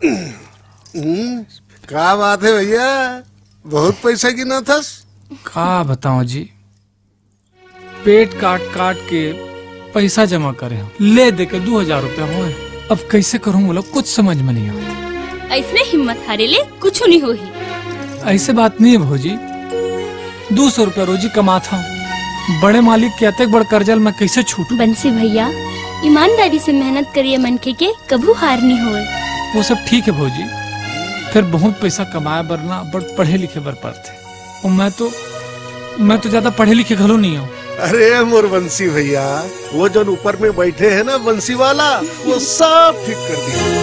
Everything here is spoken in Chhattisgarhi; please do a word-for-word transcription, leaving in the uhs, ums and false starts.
हम्म, का बात है भैया, बहुत पैसा गिनाथस। का बताओ जी, पेट काट काट के पैसा जमा करे हंव, ले दे के दू हजार रुपया होए। अब कैसे करूं, मोला कुछ समझ में नहीं आवत। अइसने हिम्मत हारे ले कुछ नहीं होही। ऐसे बात नहीं है भौजी, दू सौ रुपया रोजी कमात हंव, बड़े मालिक के अतेक बड़ कर्जा ल मैं कैसे छूटूं? बंसी भैया, ईमानदारी से मेहनत करिए मनखे के कभू हार नहीं होए। वो सब ठीक है भौजी, फिर बहुत पैसा कमाए बर ना बड़ पढ़े लिखे बर पड़थे। और मैं तो, मैं तो ज्यादा पढ़े लिखे घलो नहीं हूँ। अरे मोर बंसी भैया, वो जो ऊपर में बैठे हैं ना बंसी वाला, वो सब ठीक कर दिया।